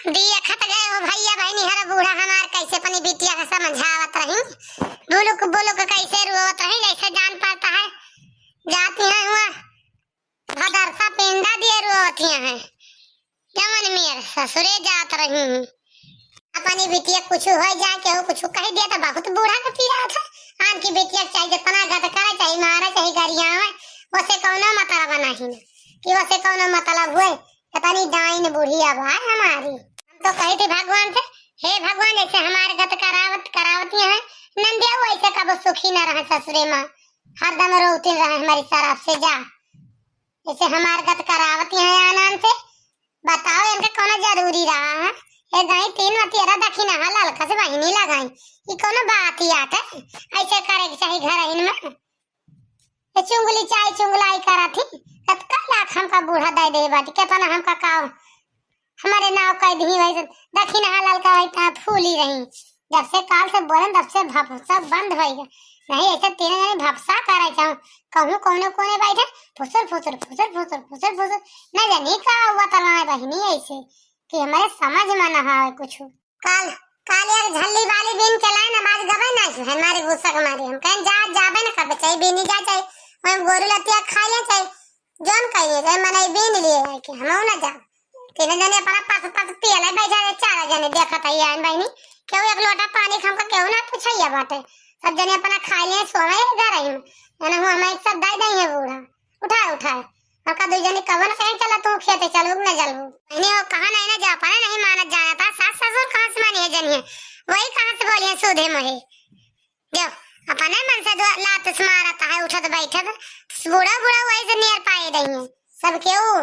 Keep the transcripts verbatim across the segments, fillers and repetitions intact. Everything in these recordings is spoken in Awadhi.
देखत गए हो भइया बहिनी हर बूढ़ा हमार कैसे अपनी बिटिया के समझावत रही, बुलुक बुलुक कैसे रोवत रही, जैसे जान पड़ता है जाती है हुआ भदरसा पिंडा दिए रोवत हैं। जवन मेर ससुरे जात रही हूँ। अपनी बिटिया कुछ हो जाए, केहू कुछ कह दिया तो बहुत बूढ़ा के पीरा था। आन की बिटिया के चाहे जितना गद करे, चाहे मारे, चाहे गरियावे, वसे कौनो मतलब नहीं ना, कि वसे कौनो मतलब हुए। इतनी डाइन बुढ़िया बा हमारी। हम तो कही थी भगवान से, "हे भगवान, ऐसे हमारे गत करावत, करावती हैं, नंदिया वैसे कबो सुखी न रहे ससुरे माँ, हरदम रोती रहे हमारी शराब से जा।" ऐसे हमार गत करावती हैं आन आन से। बताओ, इनका कौनो जरूरी रहा है? ये गई तीन मतियरा दखिनहा ललका से बहिनी लगाई, ये कौनो बात ही आटे? ऐसे करे के चाही घर इनमें। ये चुंगली चाय चुंगलाई करा थी, कतका लाख हमका बूढ़ा दे दे बाटी, केतना हमका का हमारे नाव कह दी वैसे दखिनहा ललका वही कहाँ फूली रही। जब से काल से बोले तब से भपसा बंद हो गया। नहीं ऐसे तीनों जने भपसा करे चाहूँ, कहूँ कौने कोने बैठे फुसुर फुसुर फुसुर फुसुर फुसुर फुसुर। न जानी का हुआ तला बहिनी ऐसे कि हमारे समझ में न आवे कुछ। काल, काल एक झल्ली वाली बीन चलाए ना, बाज गबे ना जो है, मारे गुस्सा के मारे हम कहें, "जा, जाबे ना करबे, चाहे बीनी जा, चाहे वहीं गोरू लतिया खा ले, चाहे जौन कहिए, चाहे मनई बीन लिए है कि हमहू ना जा।" तीनों जने अपना पस पस पियले बैठा रहे, चार जने देखत है, "आइन बहिनी, केहू एक लोटा पानी के हमका केहू ना पूछैया बाटे, सब जने अपना खा लिए, सोवे घर ही में, जने हुआ हमें एक सब दे दई है बूढ़ा।" उठाए, उठाए। और का दुई जनी कवन कहे, "चला तू खेते चलबू कि ना चलबू?" नहीं हो, कहा नहीं ना जा पाए, नहीं मानत जाना था। सास ससुर कहाँ से मानिए जनिए, वही कहाँ से बोलिए सूधे मुहे। जो अपने मन से दो लात से मारत है, उठत बैठत, बूढ़ा बूढ़ा वही से नियर पाए रही है। सब केहू,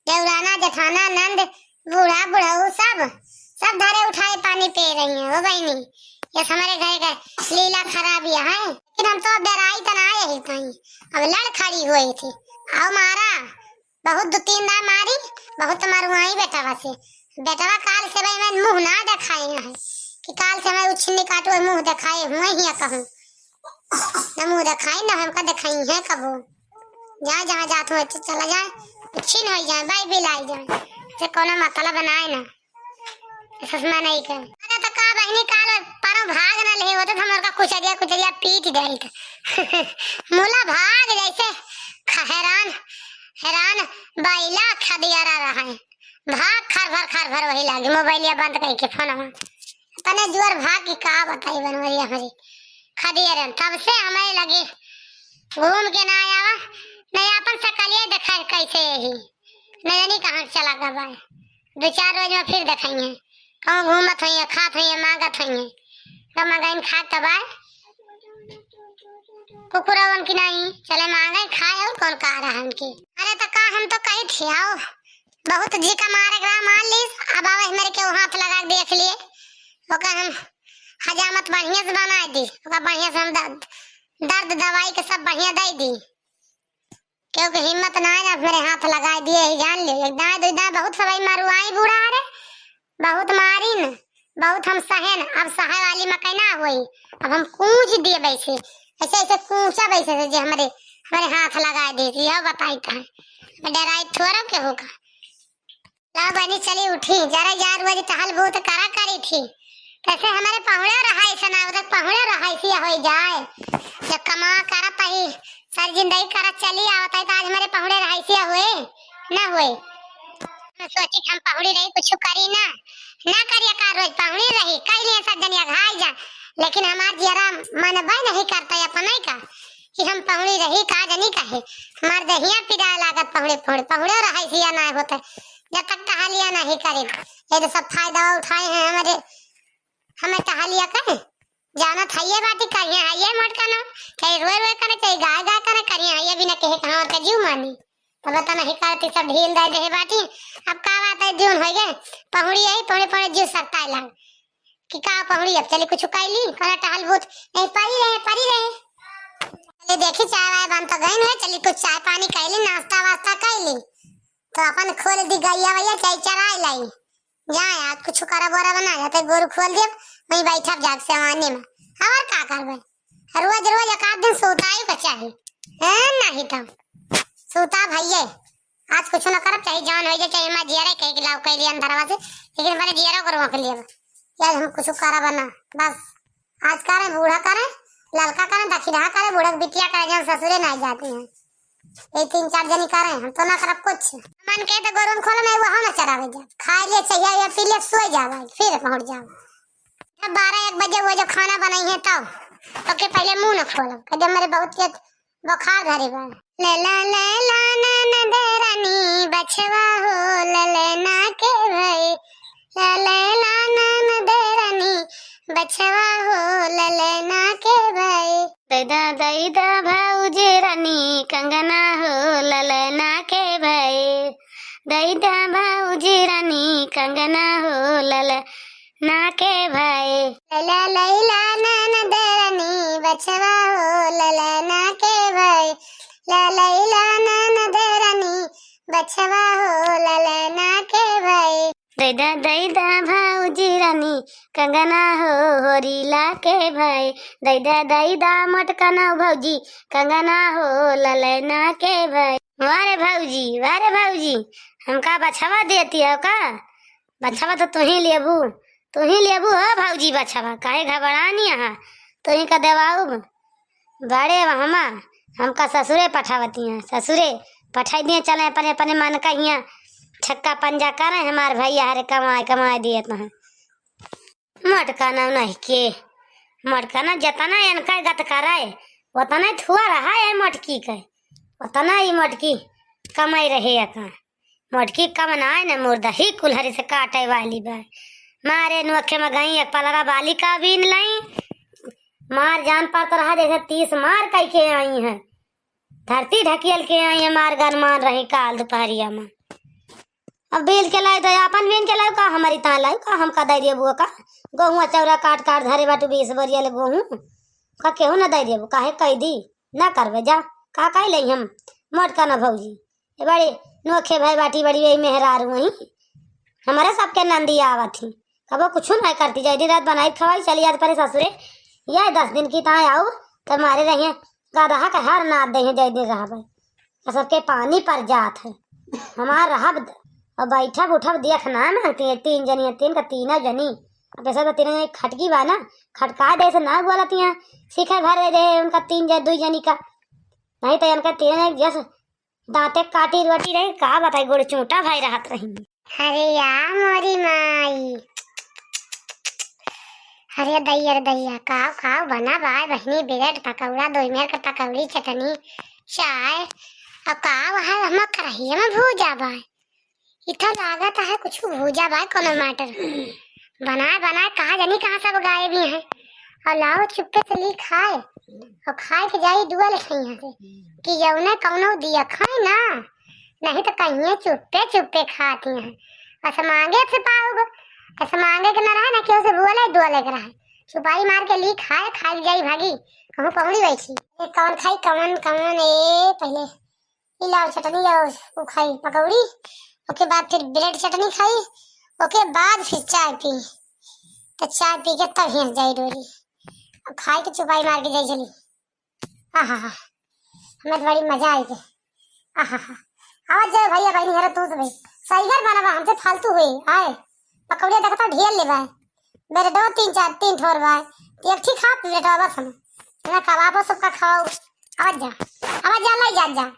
देवराना, जेठाना, नंद, बूढ़ा, बुढ़ऊ सब, सब धरे उठाए पानी पी रही हैं। ओ बहिनी, ये हमारे घर का लीला खराब यह है। लेकिन हम तो अब डराई त ना यही कहीं, अब लड़ खड़ी हुई थी। आओ मारा, बहुत दो तीन दाई मारी, बहुत मरुआई बेटवा से। बेटवा काल से भाई मैं मुँह ना देखाए है कि काल से मैं उछिन्नी काटू मुँह देखाए हुए ही कहूँ। न मुँह देखाई, न हमका देखाई है कबो। जहाँ, जहाँ जात हुए तो चला जाए, छिन हो जाए, बाई बिलाई जाए, से कोनो मतलब बनाए ना, ससमा नहीं के। अरे तो का बहिनी, काल परो भाग न ले होते तो हमर का कुचरिया, कुचरिया पीट जाइत। मुला भाग जैसे ख-, हैरान, हैरान बैला खदियारा रहा है। भाग खर भर, खर भर वही लागे, मोबाइलिया बंद करके फोनवा। तने जुअर भाग की का बताई बनवरिया हमारी खदियारन। तब से हमें लगे घूम के ना आवा, नहीं अपन सकलिए देखा कैसे यही, नहीं जानी कहाँ चला गवा है। दो चार रोज में फिर देखेंगे, कहूँ घूमत हुई है, खात हुई है, मांगत हुई है, तो मंगाइन खा तबाय कुकुरा उनकी नहीं चले मांगे खाए और कौन कहा रहा उनकी। अरे तो का हम तो कही थी, आओ बहुत जी का मारे ग्राम मान लीस, अब आवे मेरे के हाथ लगा के देख लिए, ओका हम हजामत बढ़िया से बनाए दी, ओका बढ़िया से हम द-, दर्द दवाई के सब बढ़िया दे दी। क्योंकि हिम्मत ना है, अब मेरे हाथ लगाए दिए ही जान ले, एक दाएं दो दाएं बहुत सवाई मारू आई बूढ़ा रे, बहुत मारिन, बहुत हम सहेन, अब सहे वाली मकई ना होई, अब हम कूच दिए बैसे, ऐसे ऐसे कूचा बैसे से जे हमारे, हमारे हाथ लगाए दे, यह बताई कहाँ, डराई थोड़ा के होगा। ला बनी चली उठी, जरा यार वो जी टहल बहुत करा करी थी। कैसे हमारे पहुड़े रहाई सना, उधर पहुड़े रहाई सिया होई जाए। जब कमा करा पही, सारी जिंदगी करा चली आवत है, तो आज हमारे पहुड़े रहाई सिया हुए, ना हुए। हम सोची कि हम पहुड़ी रही, कुछ करी ना, ना करिए का रोज पहुड़ी रही, कई लिए सब जनिया घाई जा। लेकिन हमार जियरा मन बे नहीं करता है अपने का, कि हम पहुड़ी रही का जनी कहे। हमार दहिया पिराए लागत पहुड़े, पहुड़े, पहुड़े रहाई सिया ना होता। जब तक टहलिया नहीं करे, ये तो सब फायदा उठाए हैं हमारे, हमें टहलिया कहे। जानत हइये बाटी करिया हइये मोटका ना, चाहे रोए रोए करे, चाहे गाय गाय करे, करिया हइये बिना कहे कहाँ होते जीव मानी। तब तो नहीं करती, सब ढील दे दे बाटी। अब का बात है, जून हो गए, पहुड़ी आई, पहुड़े पहुड़े जीव सकता है लाग। कि का पहुड़ी, अब चली कुछ कैली, करा टहल बूत, नहीं परी रहे, परी रहे। चले देखी चाय वाय बन तो गई है, चली कुछ चाय पानी कैली, नाश्ता वास्ता कैली। तो अपन खोल दी गैया वैया, चाय चराए लाई। जाए आज कुछ करा बोरा बना जाते, गोरू खोल दिए, वहीं बैठब जाग से आने में। और का करबे, रोज रोज एक आध दिन सोता ही का चाही। हैं, नहीं तो सोता भैया, आज कुछ ना करब, चाहे जान होइ जाए, चाहे हमार जियरे कहे कि लाओ कह लिया अंधरवा से, लेकिन मैंने जियरो करो के लिए। आज हम कुछ करब ना, बस। आज करे, बूढ़ा करे, ललका करे, दखिनहा करे, बूढ़ा के बिटिया करे, जौन ससुरे ना जाती हैं। ये तीन चार जनी करे, हम तो ना करब कुछ। मन के तो गोरुन खोल में, वो हम चरावे जाब। खाए लिए, चाहिए या पी लिए, सोए जाब, फिर पहुँच जाब। जब बारह एक बजे वो जब खाना बनाई है तब, तो के पहले मुँह न खोलब, कह दे मेरे बहुत तेज बुखार धरे बा। लैला, लैला, ननद रानी, बछवा हो ललना के भई। लैला, लैला, ननद रानी, बछवा हो ललना के भई। दैदा, दैदा भौजी रानी, कंगना हो ललना के भई। दैदा भौजी रानी, कंगना हो ललना के भई। लैला, लैला, ननद रानी, बछवा हो ललना के भई। लैला, लैला, ननद रानी, बछवा हो ललना के भई। दैदा, दैदा भौजी रानी, कंगना हो होरीला के भई। दैदा, दैदा मोटकना भौजी, कंगना हो ललना के भई। वाह रे भौजी, वाह रे भौजी, हमका बछवा देती हो का? बछवा तो तुही लेबू, तुही लेबू हो भौजी बछवा, काहे घबरानी अहा? तुही का देवाउब। बड़े हमा, हमका ससुरे पठावती हैं, ससुरे पठाई दिए, चले अपने, अपने मन का हियाँ छक्का पंजा करे, हमार भैया हरे कमाए, कमाए दिए तो हैं। मोटका ना नहीं के, मोटका ना जतना इनका गत करे, उतना थुआ रहा है मोटकी के, उतना ही मोटकी कमाई रहे का। मोटकी कम ना है ना मुर्दा ही कुल्हरी से काटे वाली बा। मारे नोखे में गई एक पलरा बाली का बीन लाई, मार जान पर तो रहा जैसे तीस मार कई के आई हैं। धरती ढकियल के आई है, मार गन मान रही काल दोपहरिया में। अब बीन के लाई तो आपन बीन के लाई का, हमारी ता लाई का, हमका दे देबू का? गोहुआ चौरा काट काट धरे बाटू बीस बोरिया ले गोहूँ का, केहू ना दे देबू, काहे कह दी ना करबे जा, का कह ले हम मोटका ना भौजी। ए बड़ी नोखे भाई बाटी बड़ी वही मेहरारू वही, हमारे सबके नंदी आवत ही, कबो कुछ ना करती, जय दिन रात बनाई खवाई चली जात परे ससुरे। यह दस दिन की ताए आऊ तो मारे रहिए गदहा के हर नाद दे हैं, जय दिन रहबे। और सबके पानी पर जात है, हमार रहब द-, और बैठब उठब देख ना मांगती है। तीन जनी है, तीन का तीनों जनी, अब ऐसा तो तीनों जनी खटकी बा ना, खटका दे से ना बोलती हैं। सीखे भर दे उनका तीन जन, दुई जनी का, नहीं तो इनका तीनों जनी जस दांते काटी रोटी रही, का बताई, गोड़ चूंटा भाई रहत रही। अरे या मोरी माई, अरे दैया रे दैया, काव काव बना बाय बहिनी, ब्रेड पकौड़ा, दो मेर के पकौड़ी, चटनी, चाय, अब काव है हम करहिया में भूजा बाय। इतना लागत है कुछ भूजा बाय कोनो मटर। बनाए बनाए कहाँ जानी कहाँ सब गायब ही हैं। और लाओ चुप्पे से ली खाए, और खाए के जाई दुआ ले यहाँ से कि यौने कौनो दिया खाए ना, नहीं तो कहिए चुप्पे चुप्पे खाती हैं। बस मांगे से पाओगे, बस मांगे के ना रहे ना, केहू से बोले दुआ लेके रहे, चुपाई मार के ली खाए, खाए के जाई भागी, कहूँ पौड़ी बैठी। ये कौन खाई, कौन, कौन, ए पहले ई लाओ चटनी, लाओ, उ खाई पकौड़ी, ओके बाद फिर ब्रेड चटनी खाई, ओके बाद फिर चाय पी। तो चाय पी के तब हियाँ जाई डोरी। अब खाई के चुपाई मार के जाई चली। आहा हा, हमें तो बड़ी मजा आई के। आहा हा, आवाज जाए भैया बहनी, हरे तू तो भाई सही घर बना बा, हमसे फालतू हुई आए। पकौड़िया देखता ढेर ले बा, ब्रेडवा तीन चार, तीन ठोर बा, एक ठीक खा ब्रेडवा बस हम। ना कबाबो सबका खाओ, आवाज जा, आवाज जा, लाई जा, जा।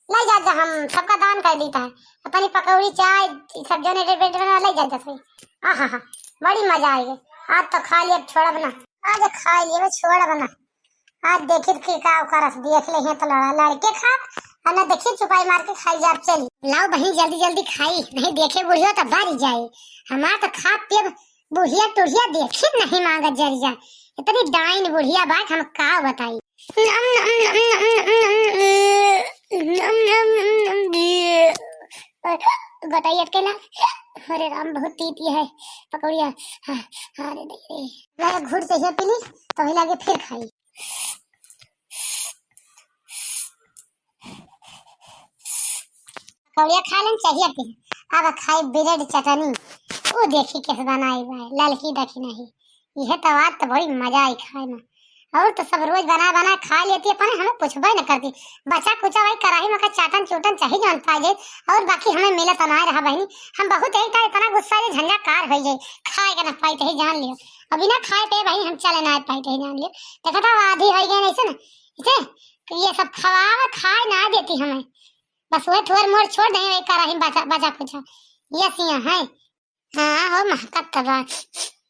लाई जा, जा, हम सबका दान कर देता है। अपनी पकौड़ी, चाय, सब जो ने रेट में लाई जा, जा सही। आहा हा, बड़ी मजा आई है। आज तो खा लिया, छोड़ा बना। आज खा लिया, छोड़ा बना। आज देखी कि का ओकर रस देख ले हैं तो लड़ा, लड़के खाब, और ना देखी चुपाई मार के खाई जाब चली। लाओ बहिन जल्दी जल्दी खाई, नहीं देखे बुढ़ियो तो बारी जाए। हमार तो खा पियब बुढ़िया टुढ़िया देखी नहीं मांगत जरी जा। इतनी डाइन बुढ़िया बात हम का बताई। नम, नम, नम, नम, नम, नम, नम, नम, नम, ये। गटाई अटकेला। अरे राम, बहुत तीती है पकौड़िया। हाँ, हाँ रे दे रे। मैं घूट चाहिए पीली, तो वही लागे फिर खाई। पकौड़िया खा लेन चाहिए पीली, अब खाई ब्रेड चटनी। वो देखी कैसे बनाई भाई, ललकी देखी नहीं। यह तो बात तो बड़ी मजा आई खाए में। और तो सब रोज बना बना खा लेती, अपने हमें पूछबे न करती। बचा कुचा वही कराही में का चाटन चूटन चाही जौन पाई जाए, और बाकी हमें मिलत ना रहा बहिनी। हम बहुत यही था, इतना गुस्सा जे झंझाकार हो जाए, खाए के ना पाई तही जान लियो। और बिना खाए पे बहिनी हम चले ना पाई तही जान लियो। देखा था आधी हो गए ऐसे ना, इसे कि ये सब खवावे खाए ना देती हमें। बस वही थोड़ मोड़ छोड़ दे, वही कराही बचा बचा कुचा। ये सिया है। हाँ हो, महकत त बा,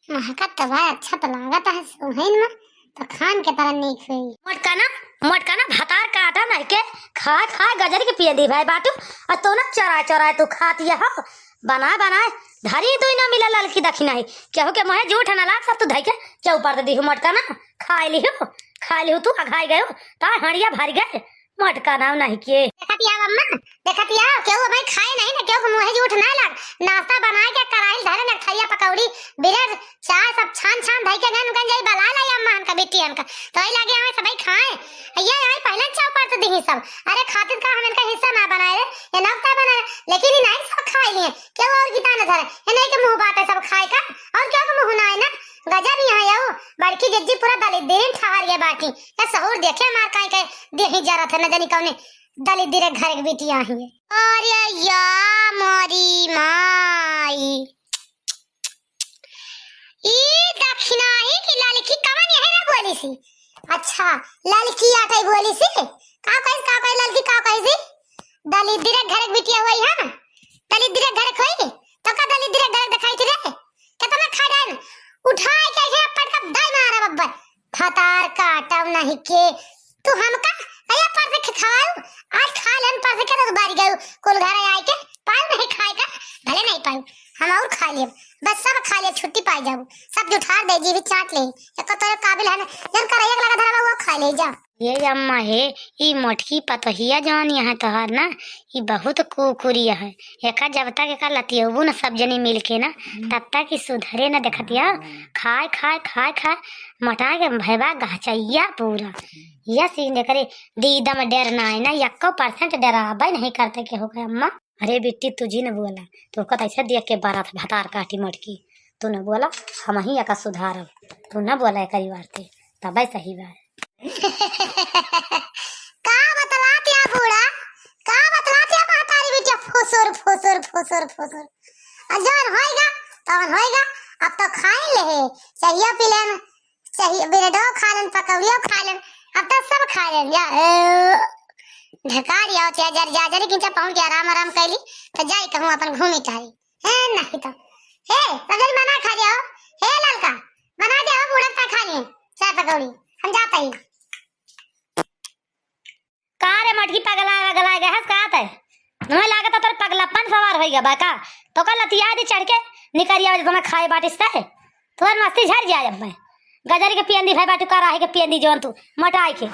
महकत त बा, अच्छा त लागत है सुहैन में, त खान के तरह नीक होई। मोटका ना, मोटका ना, भतार काटा नहीं के, खाए खाए गजरी के पियंदी भई बाटू, और तू ना चोराए चोराए तू खाती हो, बनाए बनाए धरी दुई ना मिला ललकी दखिना ही, केहू के मुँहे जूठ ना लाग, सब तू धई के चौपर दे दिहू मोटका ना, खाए लिहू, खाए लिहू तू अघाई गयो, तार हड़िया भर गए, मोटका नाव नहीं के। देखत या अम्मा, देखत या, केहू भाई खाए नहीं ना, केहू के मुँहे जूठ ना लाग। नाश्ता बनाए के कराही धरे ना, खैया पकौड़ी, ब्रेड, चाय सब छान छान धई के गन गन जाई बला लाई अम्मा हन का, बिट्टी हन का। तो वही लागे हमें सबै खाए। ये हमें पहले चौपट दिही सब। अरे खातिर का हम इनका हिस्सा ना बनाए रे, ये नौता बनाए, लेकिन ये नहीं सब खाए लिए। केहू और गीता न धरे, ये नहीं के मुँह बाटे सब खाए का, और केहू के मुँह ना है ना। गजब यहाँ यो, बड़की जिज्जी पूरा दलिद्दीन ठहर गए बाटी। ये सहूर देखे मार काई के देही जरत है, न जानी कौने दलिद्दी रे घर के बिटिया ही। अरे या मोरी माई, ई दखिना ही कि ललकी कवन यही ना बोली सी। अच्छा, ललकी आटे बोली सी। का कही, का कही ललकी, का कही सी? दलिद्दी रे घर के बिटिया हुई है, दलिद्दी रे घर के होई, तो का दलिद्दी रे घर के दिखाई थी रे? कितना खा जाए ना, उठाए के ऐसे पटक दाई मारा बब्बर। भतार काटव नहीं के, तू हमका कहिया परसे के खवाऊ? आज खा लेन परसे के, तो बारी गऊ कुल घर आए के, पाऊ नहीं खाए का, भले नहीं पाऊ, हम और खा लेब, बस सब खा लेब, छुट्टी पाई जाऊ, सब जुठार दे जी भी चाट ले, एक तोरे काबिल है ना, जन कर एक लगा धरवा वो खा ले जा। ये अम्मा हे, ई मोटकी पतोहिया जौन यहाँ तोहार ना, ई बहुत कुकुरिया है। एका जब तक एका लतियबू न सब जनी मिल के ना, हम्म। तब तक ई सुधरे न देखतिया। हम्म। खाए, खाए, खाए, खाए, मोटा के भैबा गहचैया पूरा। हम्म। यह सीन करे, दीदम डर ना है ना, यक्को परसेंट डराबे नहीं करते के हो गए अम्मा। अरे बिट्टी, तू जी न बोला, तू को तो ऐसे देख के बरत भतार काटी मोटकी। तू न बोला, हम ही एका सुधारब। तू न बोला एकरी वार्ते, तबै सही बा। का बतलात या बूढ़ा, का बतलात या महतारी बिटिया, फुसुर, फुसुर, फुसुर, फुसुर। आ जौन होइगा, तौन होइगा, अब तो खाई ले है, चाहिए पी लेन, चाहिए ब्रेडो खा लेन, पकौड़ियो खा लेन, अब तो सब खा लेन, या, ए, ढका दिया होते जर जा, जरी किंचा पहुँच के आराम, आराम कैली, तो जाई कहूँ अपन घूमी टहरी। ए, नहीं तो। ए, सब जनी बना खा लिया हो। ए, ललका, बना दे हो, बूढ़ा का खा लिए। चाय पकौड़ी। हम जाते ही। का रे मटकी पगला, पगला गए हस, का आते? हमें लागत है तोर पगलापन सवार होई गया बा का? तो का लतिया दी चढ़ के निकरिया वजह तुम्हें खाए बाटिस ते। तोर मस्ती झड़ जाए अब मैं। गजरी के पियंदी भाई बाटू का राहे के पियंदी जौन तू, मोटाई के।